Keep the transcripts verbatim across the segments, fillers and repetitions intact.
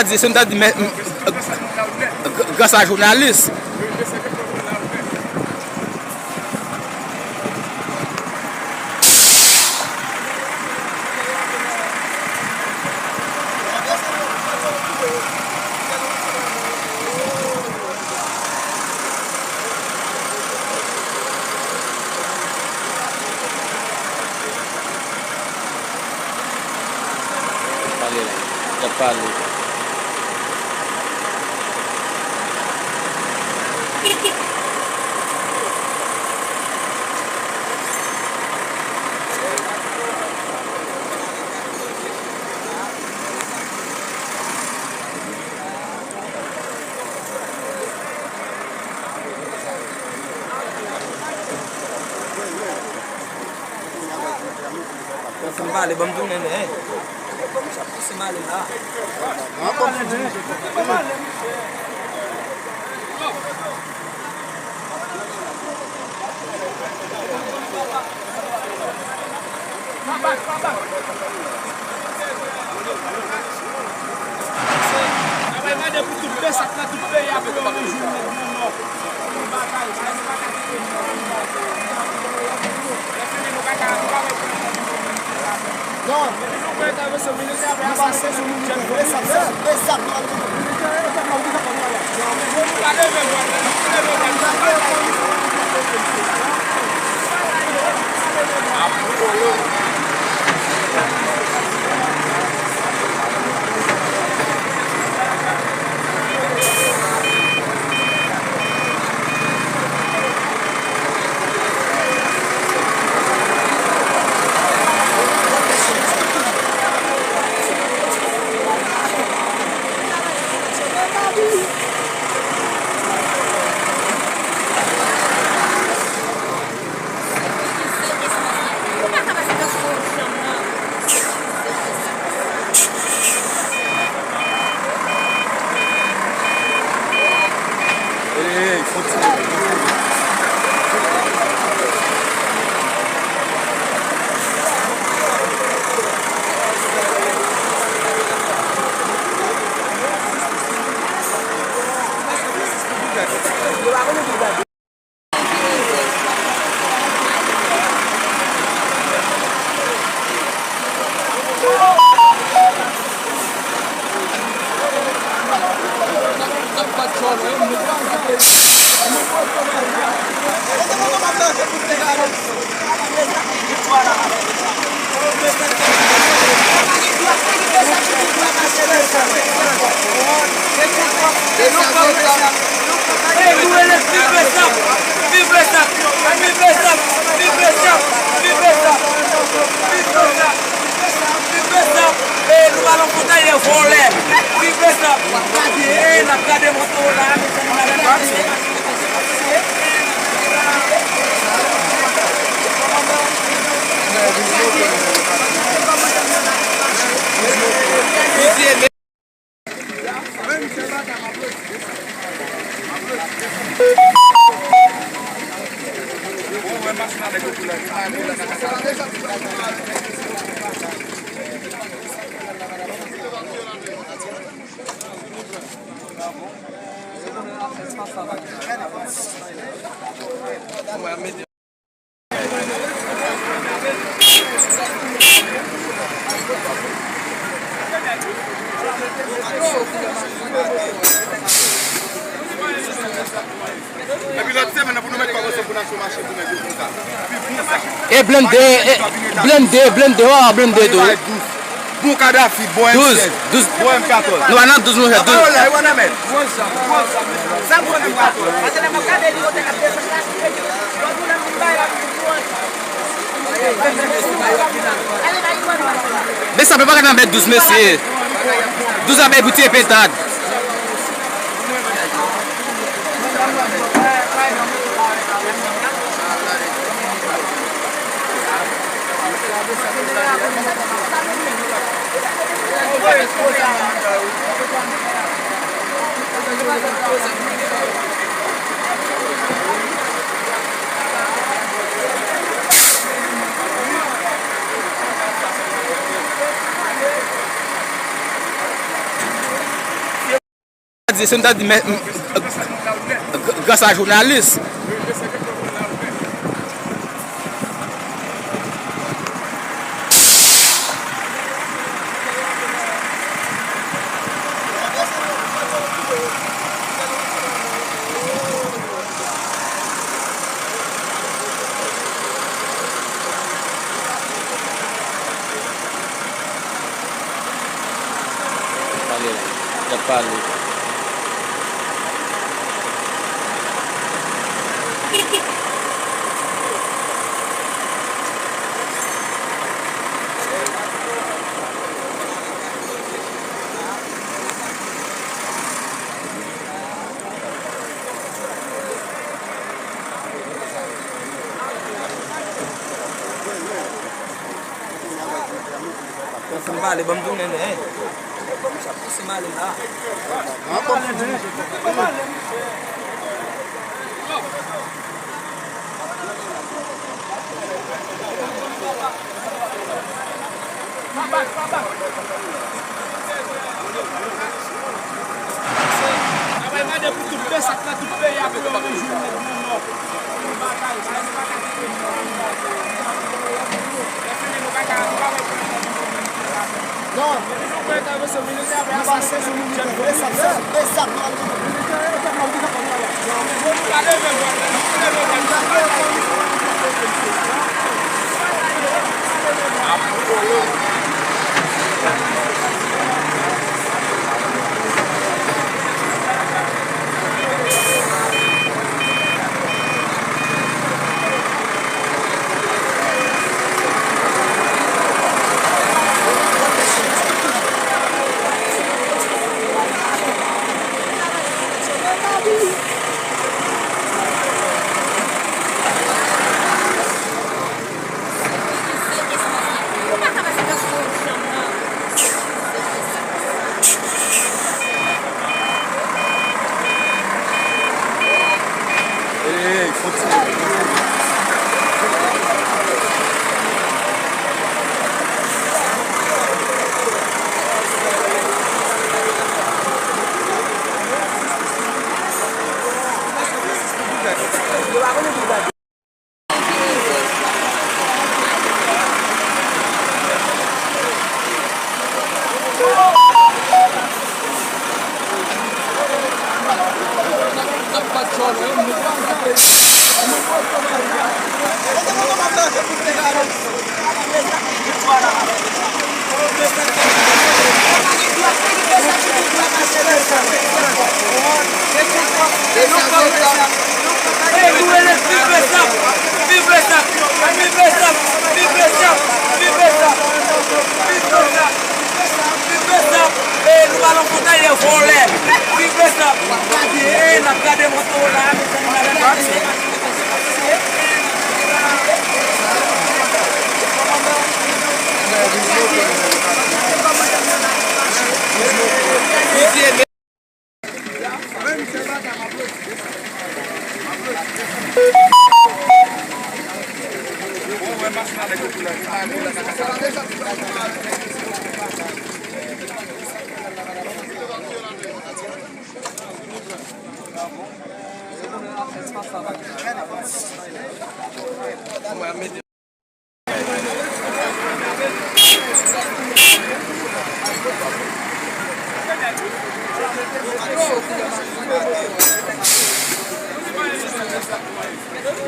Di, si m ta di, men, m, g-, g-, gras a jounalis. Pale la. Y ap pale. Fè m pale, ban m tounen, men. Pouse m ale la. Travay mande pou tout Bsap nan tout peyi a pou yo yon jou met nan nò. Viv Bsap! E, nou pa nan fontay de vòlè. Viv Bsap! Gade, e, n ap gade moto la, mezanmi, n ap gade. Epi lòt semèn nan pou nou mèt kòmanse pou n al sou mache pou nèg yo konsa. Pi bon sa. E blende, e blende, blende, w a blende tou. Bon Kadafi, bon M sèz, douz, douz. Bon M katòz. Nou pa nan douz, monchè, douz. Sa bon nan men. Sa bon nan men. Bsap yo pa ka nan bèt douz, mesye. Douz ap bay pou tiye pentad. Di, se m ta di, men, m, g-, g-, gras a jounalis. Pale la, y ap pale. Fè m pale, ban m tounen, men, hein. Ban m chak pouse m ale la. Travay mande pou tout Bèsap nan tout peyi a pou yo rejwenn nèg nan Nò. Viv Bèsap! E, nou pa nan Fontaine, vòlè! Viv Bèsap! E, n ap gade Motorola a, mezanmi, n ap gade.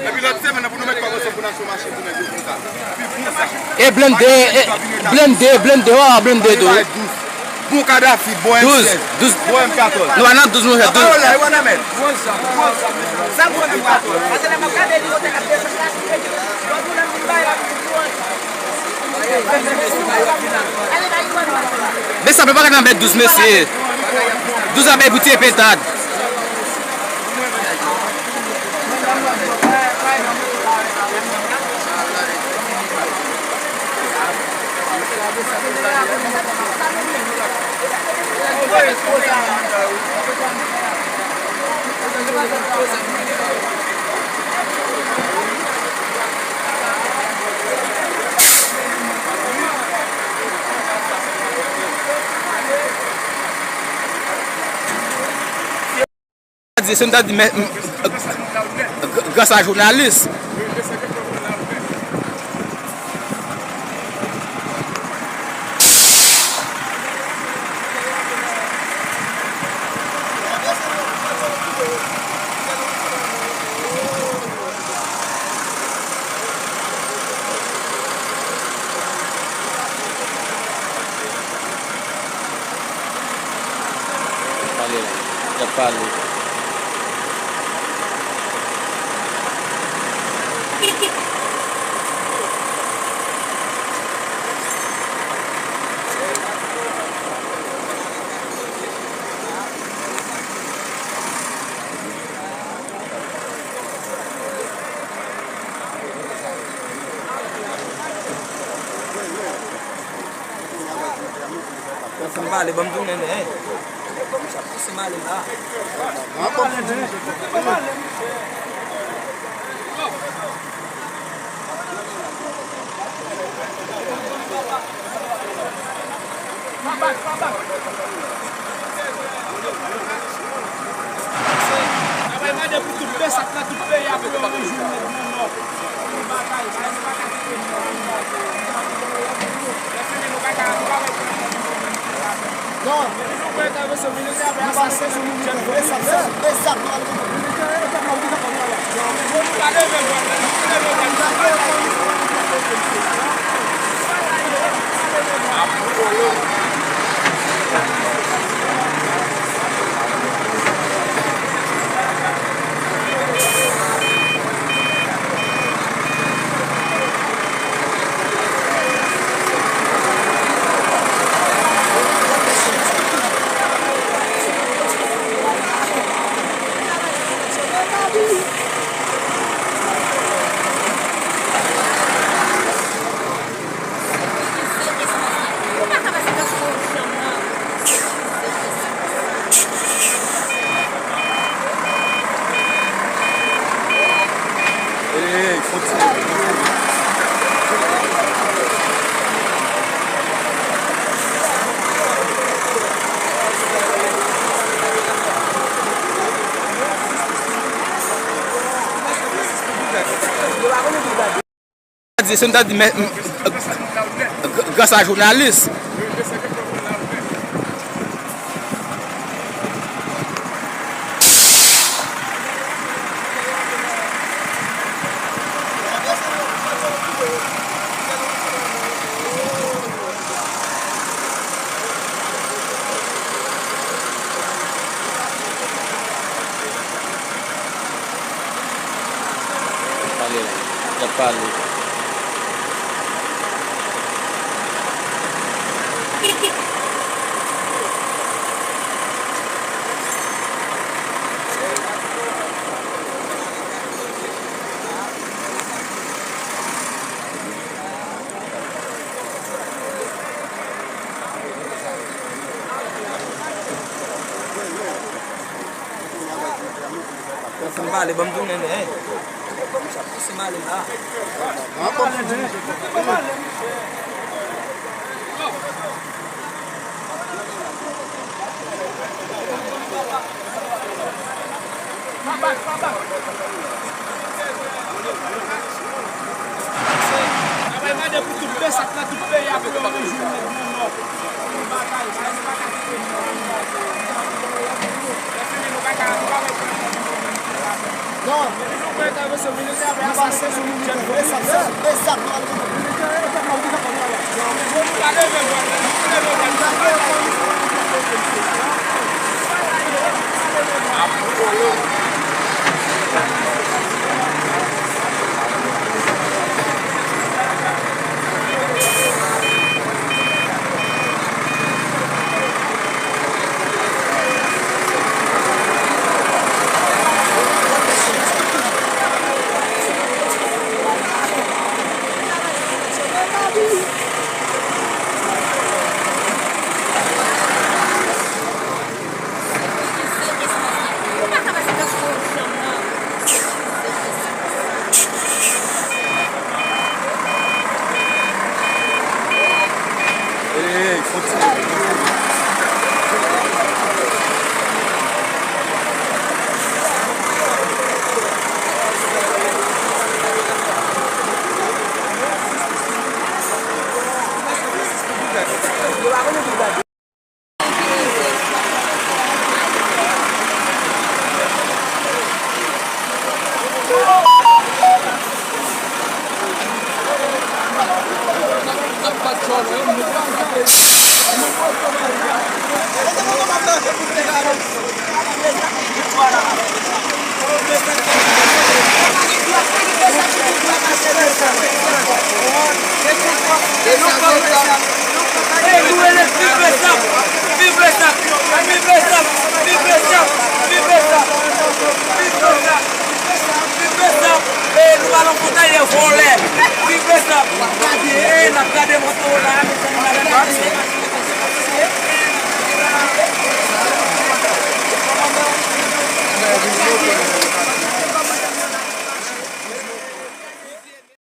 Epi lòt semèn nan pou nou mèt kòmanse pou n al sou mache pou nèg yo konsa. Pi bon sa. E blende, e blende, blende, wa blende tou. Bon Kadafi, bon M sèz, bon M katòz. Nou pa nan douz, monchè, douz. Bèsap pa ka nan bèt douz, mesye. Douz la bay pou tiye pentad. Se m ta di, men, gras a jounalis. Y ap pale, y ap pale. Fè m pale, ban m tounen, men. Pouse m ale la. Se m ta di, men, gras a jounalis. Pale, y ap pale. Fè m pale, ban m tounen, men. Pouse m ale la. Viv Besap! E nou al an kontay de vòlè! Viv Besap! Gade, e n ap gade moto la, mezanmi, n ap gade.